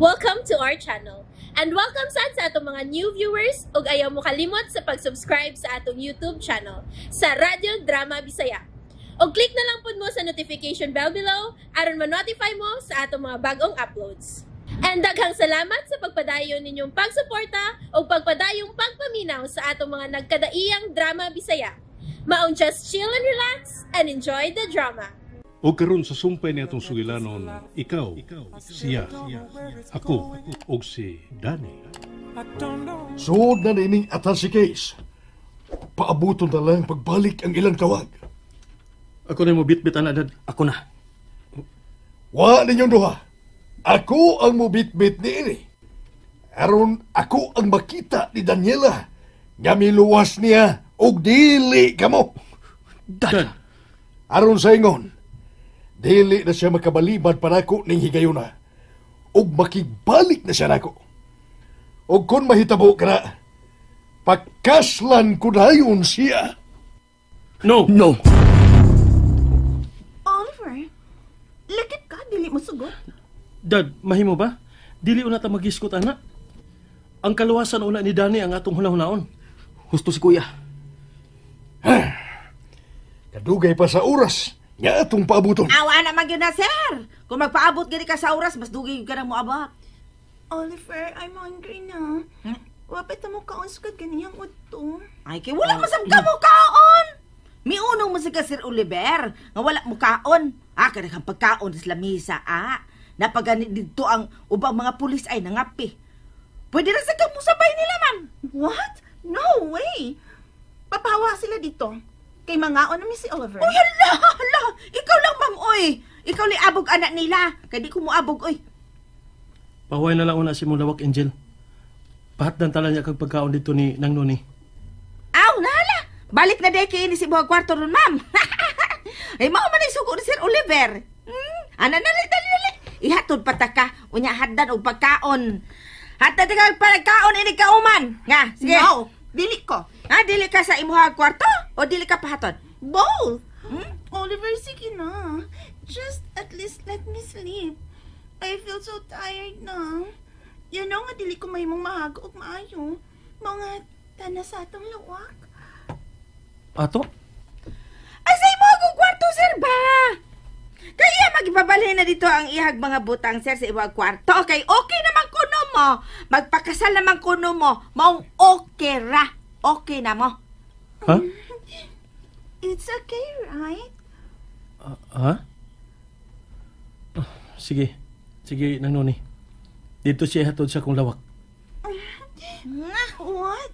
Welcome to our channel. And welcome sad sa atong mga new viewers ug ayaw mo kalimot sa pag-subscribe sa atong YouTube channel sa Radyo Drama Bisaya. Og click na lang pud mo sa notification bell below aron ma-notify mo sa atong mga bagong uploads. And daghang salamat sa pagpadayon ninyong pagsuporta ug pagpadayong pagpaminaw sa atong mga nagkadaiyang drama Bisaya. Maong just chill and relax and enjoy the drama. O karon sa sumpay ni atong sugilanon, ikaw, siya, ako, ug si Danny. Suod na nining attache case. Paabuton na lang pagbalik ang ilang tawag. Ako na mo bitbit ana, Dad. Ako na. Wa ninyong duha. Ako ang mubitbit niini. Aron ako ang makita ni Daniela nga miluwas niya og dili kamo. Dad. Aron sa ingon, dili na siya makabalibad panako ning higayuna ug makigbalik na siya nako. Og kung mahitabo ka na, pagkaslan ko dayon siya. No. No. Oliver, lakit ka, dili mo sugot. Dad, mahimo ba? Dili una ta magiskot ana. Ang kaluwasan una ni Danny ang atong hunahunaon. Husto si Kuya. Kadugay pa sa oras nga atong paabuton. Awa na man gyud na, sir. Kung magpaabot gani ka sa oras, mas dugay ka nang moabot. Oliver, I'm hungry na. Wapit na mo kaon sukad ganiyang udto. Ay, kay wala masab ka mo kaon. Miunong mo si ka, Sir Oliver, nga wala mo kaon. Ah, kadaghang pagkaon sa lamisa, ah. Napagani didto ang ubang mga pulis ay nangapi. Pwede ra sa kamo sabay nila, ma'am. What? No way! Papawa sila dito. Kay mangaon na mi si Oliver. Uy, hala, hala. Ikaw lang, ma'am, oy. Ikaw li abog anak nila. Kay di ko moabog, oy. Pahuway na lang una si Mulawak, Angel. Pahatdan tala niya kag pagkaon dito ni Nang Noni. Aw, nahala. Balik na day kay ini si buhag kwarto ron, ma'am. Ay, mao man ay sugo ni Sir Oliver. Ana, dali, dali, dali. Ihatod pa ta ka. Unya, haddan og pagkaon. Hatdan ka pagkaon ini kauman. Nga, sige. No, dili ko. Ha, dili ka sa imuhag kwarto o dili ka pahatod? Both. Oliver, sige na. Just at least let me sleep. I feel so tired na. You know nga dili ko mahimong mahago og maayo. Mga tana sa atong lawak. Ato? Ay, sa imuhag kwarto, sir ba? Kaya magibabalhin na dito ang ihag mga butang, sir, sa imuhag kwarto. Okay, okay naman kuno mo. Magpakasal naman kuno mo. Maong okay ra. Okay na mo. Ha? It's okay, right? Ha? Oh, sige. Sige, Nang Noni. Dito siya hatod sa kong lawak. What?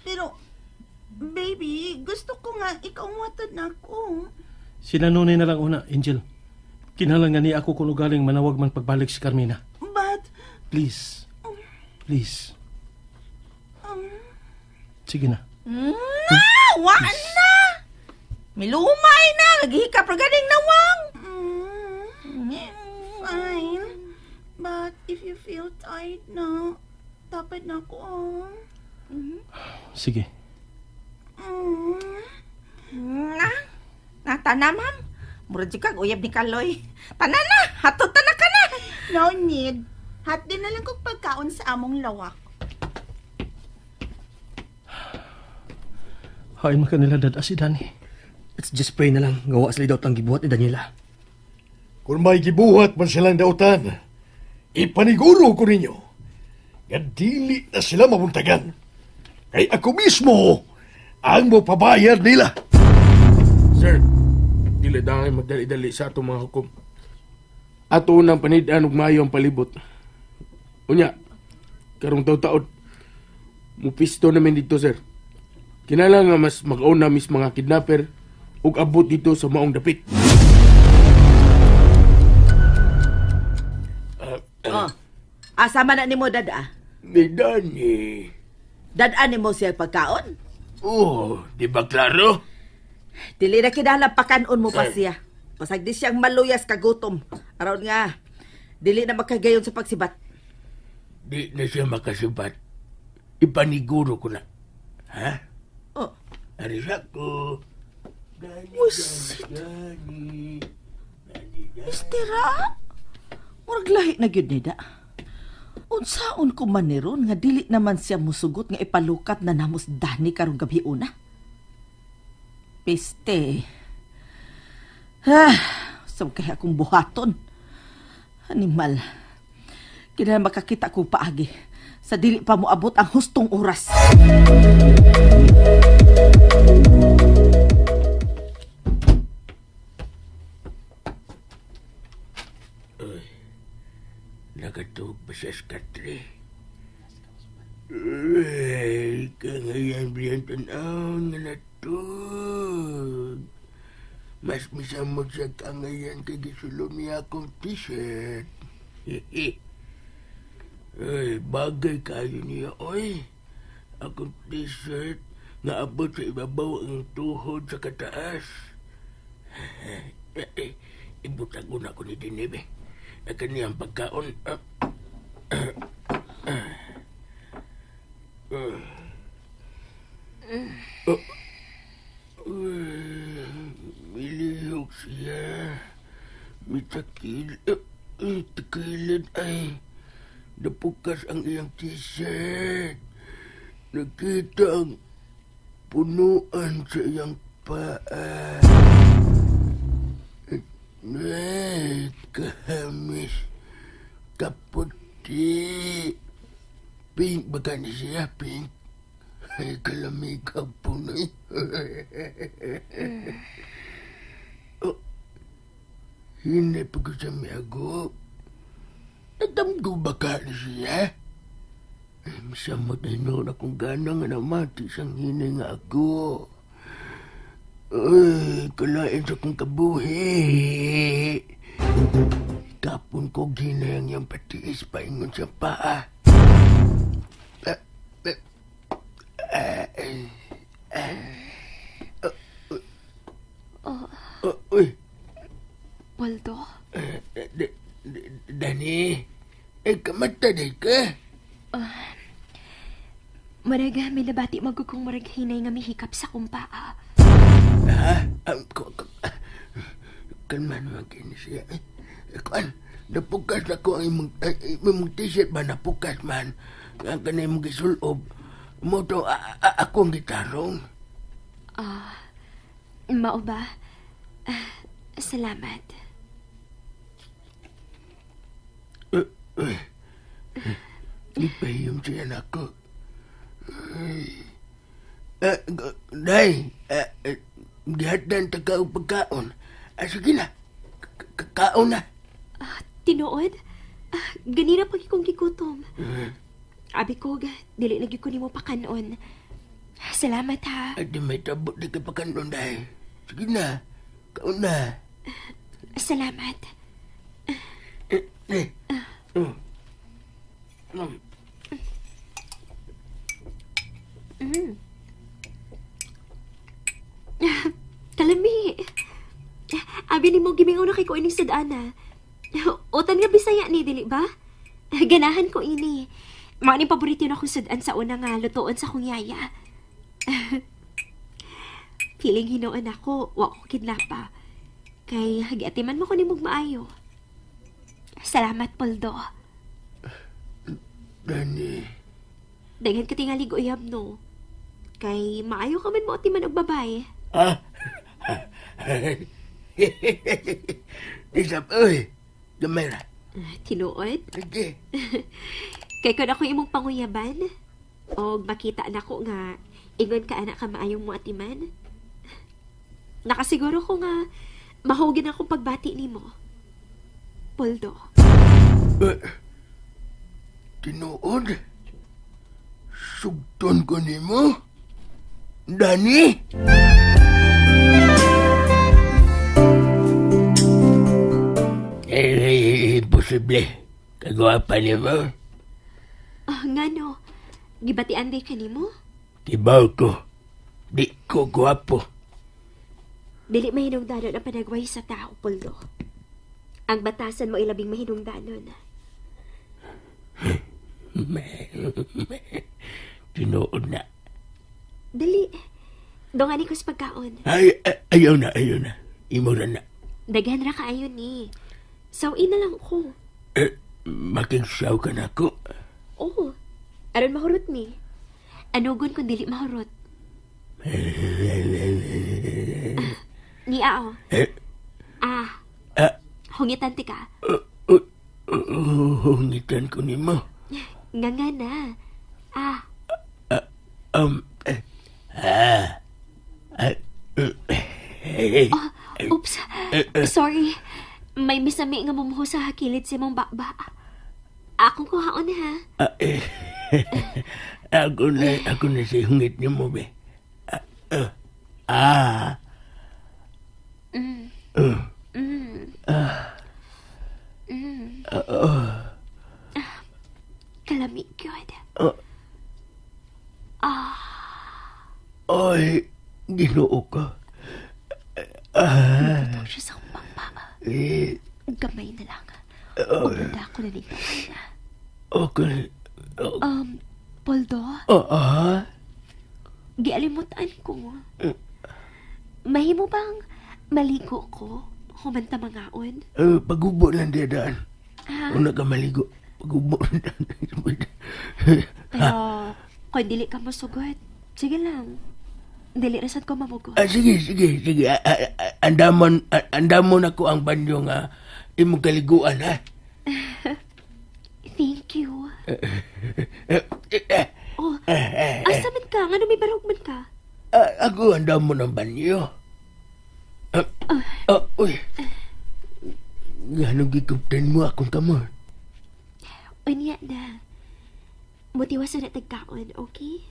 Pero, baby, gusto ko nga ikaw muhatod na ako. Si Nang Noni na lang una, Angel. Kinahanglan nga ni ako kung ugaling manawag man pagbalik si Carmina. But, Please. Please. Sige na. Na, wa na. Milumay na. Nagihikap ra ganing nawang. Fine. But if you feel tired na, dapat na ako, ah. Sige. Na, na, tana, ma'am. Murag jud kag uyab ni Kaloy. Tana na, hatod ta na ka na. No need. Hatdi na lang kog pagkaon sa among lawak. Hain man kanila, Dad, si Danny. Let's just pray na lang. Gawa sila daw ang gibuhat ni Daniela. Kung may gibuhat man silang dautan, ipaniguro ko ninyo nga dili na sila mabuntagan. Kay ako mismo ang mopabayad nila. Sir, dili dangay magdali-dali sa atong mga hukom. Ato nang panid-an og maayo ang palibot. Unya, karong taud-taod, mupisto namin dito, sir. Kinahanglan nga mas mag-una mis mga kidnapper ug abot dito sa maong dapit. Oh. Asa man na nimo, Dad, ah? Ni Danny. Dad-an nimo siya pagkaon? Oh, di ba klaro? Dili na kinahanglan pakanon mo pa siya. Pasag di siyang maluyas kagutom. Aron nga, dili na makagayon sa pagsibat. Di na siya makasibat. Ipaniguro ko na. Ha? Oh. Ari ko. Dani, Wisit. Dani, Dani, Dani. Mistera? Murag lahi na gyud ni da. Unsaon ko man ni ron nga dili naman siya musugot nga ipalukat na namos Dani karong gabi una. Peste. Ah, so kaya akong buhaton. Animal. Kinahanglan makakita ko paagi sa dili pa moabot ang hustong oras. Uy, nakatug ba siya sa katre? Uy, kangayan biyan tanaw nga natug. Mas misamot sa kangayan kay gisulom niya akong t-shirt. Ay, bagay kayo niya, oy. Akong t-shirt nga abot sa ibabaw ang tuhod sa kataas. Ibutag ko na ako ni Dinib, eh. Kaniyang pagkaon. Milihok siya. Mitakil. Takilid ay. Napukas ang iyang t-shirt. Nakita ang punuan sa iyang paa. Ay, kahamis. Kaputi. Pink ba ka ni siya? Pink? Ay, kalamig ang punoy. Oh, hindi pa ko siya miago. Natamgo ba ka ni siya? Ay, masamot na noon akong gana nga namati siyang hinay nga ako. Ay, kalain sa kong kabuhi. Kapon ko ginay ang iyang patiis paingon sa paa. Uy. Waldo? Dani, kamata day ka? Marag, may nabati magugong marag hinay nga mihikap sa kumpaa. Ha? Kalma naman kini siya. Kuan, napukas na ko ang imong t-shirt ba? Napukas man. Ang kanay mong gisulob. Mo to, ako ang gitarong. Mao ba? Salamat. Ipahiyom siya na ako. Day, gihatan ta ka og pagkaon. Sige na, kaon na. Tinuod? Ganina pag ikong gigutom. Abi ko, dili na gyud ko nimo pakanon. Salamat ha. Ay, di may tabot di ka pakanon, day. Sige na, kaon na. Salamat. Kalami. Abi nimo gimingaw na kay ko ining sud-ana. Utan nga Bisaya ni dili ba? Ganahan ko ini. Mao ning paborito na akong sud-an sa una nga lutoon sa akong yaya. Feeling hinuon ako, wa ko kidnapa. Kay giatiman mo ko nimog maayo. Salamat, Poldo. Dani. Daghan ka tingali guyab, no? Kay maayo ka man mo atiman og babae. Ah? Isap, oy. Gamay ra. Tinuod? Sige. Kay kun ako imong panguyaban, o makita na ko nga, ingon ka anak ka maayong mo atiman. Nakasiguro ko nga, mahugin akong pagbati nimo. Poldo. Tinuod? Sugton ko nimo? Dani? Eh, imposible. Kagawa pa nimo? Ngano? Gibatian day ka nimo? Kibaw ko. Di ko gwapo. Dili mahinungdanon ang panagway sa tao, Poldo. Ang batasan mo ilabing mahinungdanon. Tinuod na. Dali. Dongani ko sa pagkaon. Ay, ayaw na, ayaw na. Imo na. Daghan ra kaayo ni. Sawi na lang ko. Makigsaw ka na ko. Aron mahurot mi. Anugon kung dili mahurot. Ni ao. Ah. Hungitan ti ka. Hungitan ko nimo. Nga nga na. Ah. Oh, oops. Sorry. May misami nga mumuho sa kilid si mong bakba. Akong kuhaon ha. Ako na si hungit nimo be. Kalami gyud. Ay, Ginoo ko. Nagtutong siya sa akong bakba. Gamay na lang. Uganda ko na nito. Okay. Poldo? Gialimutan ko. Mahimo bang maligo ko? Humanta mangaon? Pagubo lang diyadaan. Una ka maligo. Pagubo lang. Pero, kung dili ka masugot, sige lang. Dili rasad ko mamugot. Sige. Andamon ako ang banyo nga imong kaliguan, ha? Thank you. Oh, asa man ka? Ngano may barog man ka? Ako andamon ang banyo. Uy. Ganong gikuptan mo akong kamot? Unya na. Mutiwas na tagkaon, okay?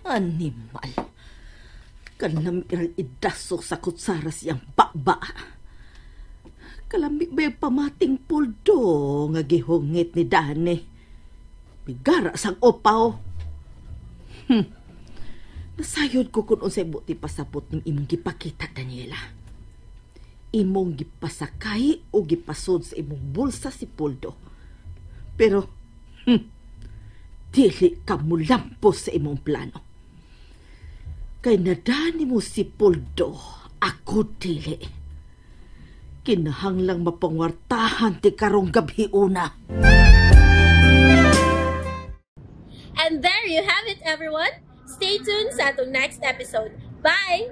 Animal. Kalami idaso sa kutsara siyang baba. Kalami ba yung pamating puldo nga gihungit ni Dani? Bigara sang opaw. Nasayod ko kung unsay buti pasabot ning imong gipakita, Daniela. Imong gipasakay o gipasod sa imong bulsa si Poldo. Pero, dili ka mulampos sa imong plano. Kay nadani mo si Poldo, ako dili. Kinahanglang mapangwartahan ti karong gabi una. And there you have it, everyone. Stay tuned sa atong next episode. Bye!